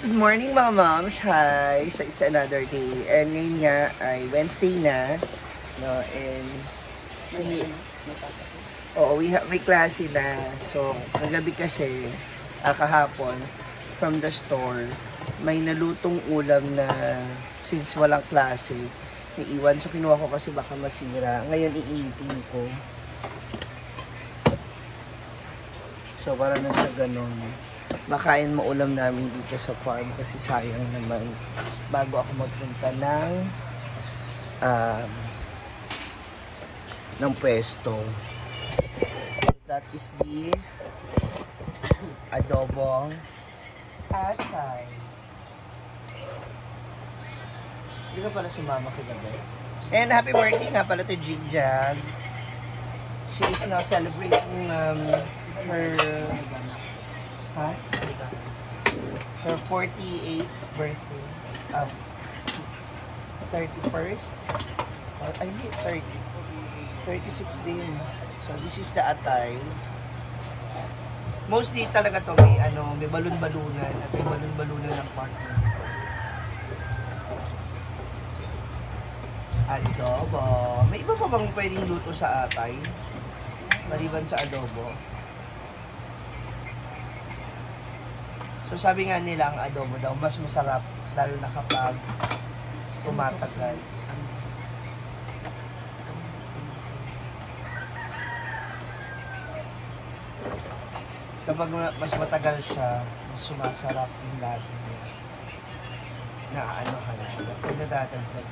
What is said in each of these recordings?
Good morning mga moms! Hi! So it's another day. And ngayon nga ay Wednesday na. No, and may klase na. So, kagabi kasi, kahapon, from the store, may nalutong ulam na since walang klase, naiwan. So, kinuha ko kasi baka masira. Ngayon, iinitin ko. So, para na sa ganun, makain mo ulam namin dito sa farm kasi sayang naman bago ako magpunta ng pwesto. That is the adobong atay. Hindi ka pala sumama kagabi. And happy birthday nga pala to Jigjag. She is now celebrating her 48th birthday. 31st. I need 30. 36 din. So this is the atay. Mostly talaga to may balon-balunan at may balon-balunan ng partner. Adobo. May iba pa bang pwedeng luto sa atay? Maliban sa adobo. So sabi nga nila ang adobo daw mas masarap lalo na kapag tumatagal. Kapag mas matagal siya, mas sumasarap yung lasa niya. Naanohan siya. Pinadadagdag.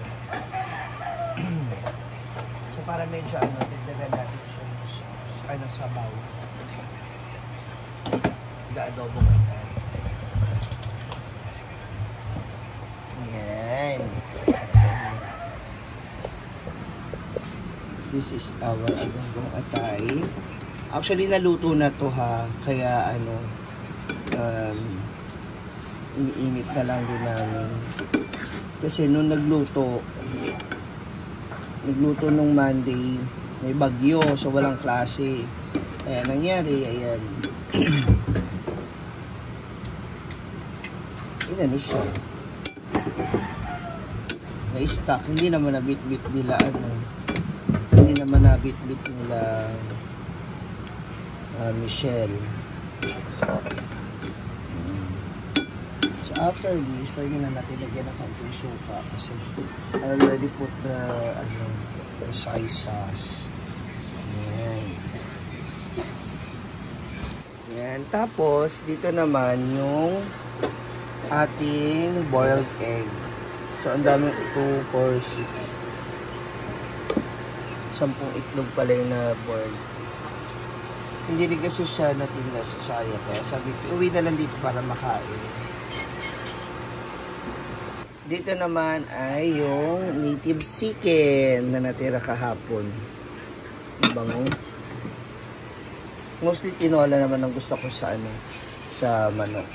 So para medyo dagdagan natin siya sabaw. The adobo nga. This is our adobong atay. Actually, naluto na to ha. Kaya iniinit na lang din namin. Kasi nung nagluto nung Monday, may bagyo. So, walang klase. Kaya nangyari, ayan. Inano siya. Na-stuck. Hindi naman nabit-bit nila hindi naman nabit-bit nila Michelle. So after this, pwede na natin lagyan ng konting suka kasi I already put the soy sauce. Ayan. Ayan. Tapos dito naman yung ating boiled egg. So ang daming 2, 4, 6 10 itlog pala yung na-boil. Hindi rin kasi siya natinda sa sayang. Kaya sabi ko, uwi na lang dito para makain. Dito naman ay yung native chicken na natira kahapon. Bango. Mostly tinola naman ang gusto ko sa sa manok.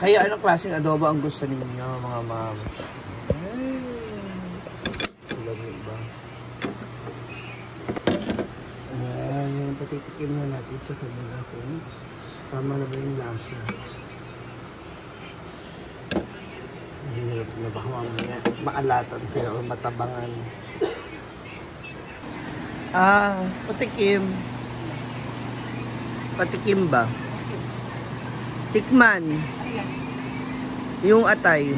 Kaya anong klaseng adobo ang gusto ninyo, mga moms? Lamig ba? Ayan, patitikim na natin sa kanila kung tama na ba yung lasa. Hirap na baka mamaya maalatan sila o matabangan. Patikim. Patikim ba? Tikman. Yung atay.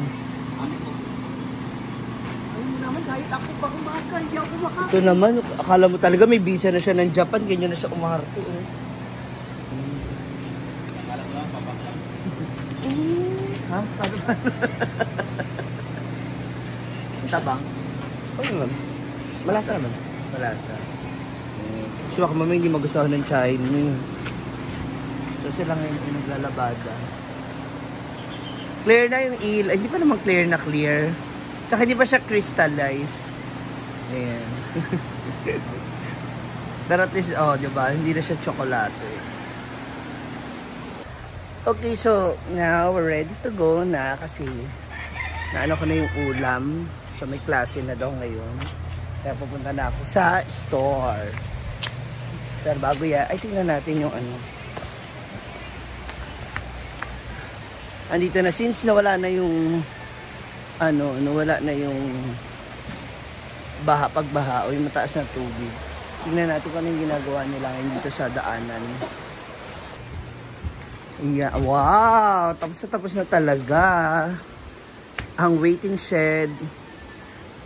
Ito naman, akala mo talaga may visa na siya ng Japan, ganyan na siya umarte. Ha? Paano? Tabang? Oo naman. Malasa naman. Malasa. So baka mamaya hindi magustuhan ng Chinese. So sila ngayon yung naglalabada. Clear na yung hindi pa naman clear na clear. Tsaka hindi pa siya crystallize. Ayan. Pero at least, diba? Hindi na siya tsokolate. Okay, so now we're ready to go na kasi naano ko na yung ulam. So may klase na daw ngayon. Kaya pupunta na ako sa store. Pero bago yan, ay tingnan natin yung ano. Andito na, since nawala na yung ano, nawala na yung baha, pagbaha o yung mataas na tubig. Tingnan natin kung anong ginagawa nila ngayon dito sa daanan. Yeah, wow! Tapos na talaga ang waiting shed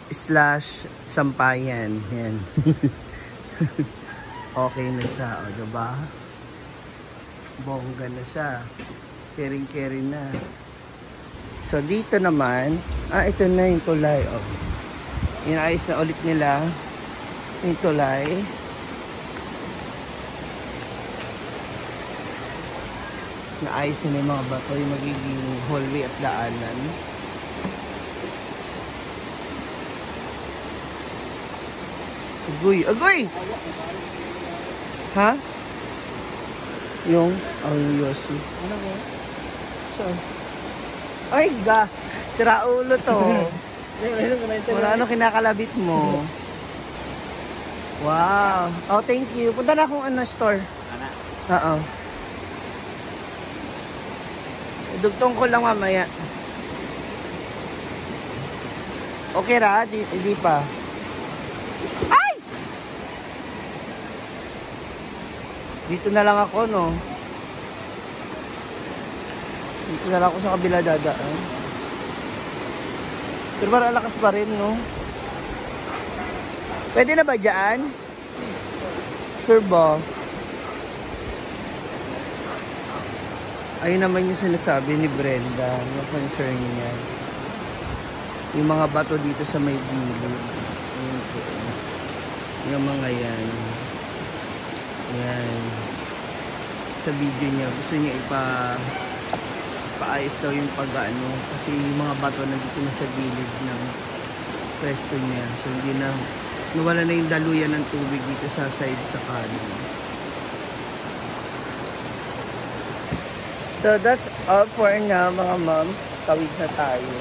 / sampayan. Yan. Okay na siya, o diba? Bongga na siya. Kering-kering na. So dito naman, ito na yung tulay. Oh. Inaayos na ulit nila yung tulay. Naayos na yung mga bato, yung magiging hallway at daanan. Agoy! Agoy! Ha? Yung Yosi. Ano ba? Saan? Ay, ga! Sira ulo to. Wala ano kinakalabit mo. Wow. Oh, thank you. Punta na akong store. Oo. Dugtong ko lang mamaya. Okay ra? Di pa. Ay! Dito na lang ako, no? Dito na lang ako sa kabila dadaan. Pero parang lakas pa rin, no? Pwede na ba dyan? Sure ba? Ayun naman yung sinasabi ni Brenda, yung concern niya. Yung mga bato dito sa may gilid. Ayun po. Yung mga yan. Yan. Sa video niya, gusto niya paayos daw yung pag-ano. Kasi yung mga bato nandito na sa gilid ng pwesto niya. So hindi na, nawala na yung daluyan ng tubig dito sa side sa kanan. So that's all for now mga moms. Tawid na tayo.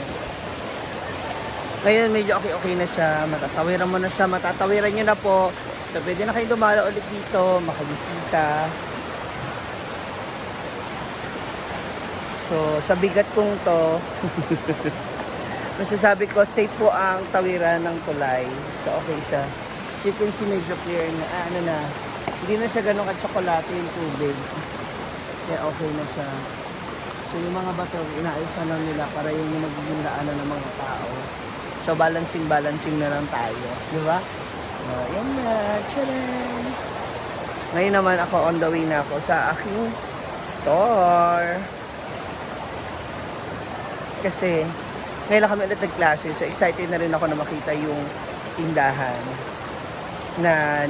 Ngayon medyo okay na siya. Matatawiran mo na siya. Matatawiran nyo na po. So pwede na kayo dumala ulit dito. Makabisita. So sa bigat kong to, masasabi ko safe po ang tawiran ng tulay. So okay siya. So you can see medyo clear na. Ano na. Hindi na siya ganun katsokolate yung tubig. Kaya okay na siya. So yung mga bato, inaayos na lang nila para yung magiging daanan ng mga tao. So balancing na lang tayo. Di ba? Yan na. Tcharan! Ngayon naman ako on the way na ako sa aking store. Kasi ngayon lang kami ulit nagklase. So excited na rin ako na makita yung tindahan na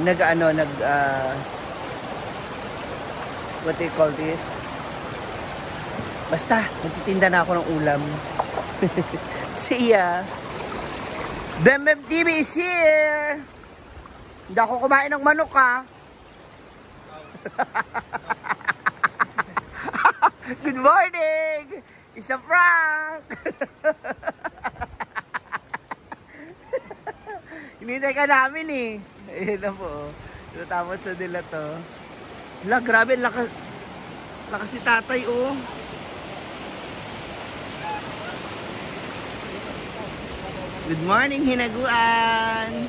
what do you call this? Basta, nagtitinda na ako ng ulam. See ya! Bembem TV is here! Hindi ako kumain ng manok, ha? Good morning! It's a prank! Hinintay ka namin, eh. Ayun na po. Tapos na nila to. Hala, grabe, lakas si tatay, oh. Good morning, hinaguan!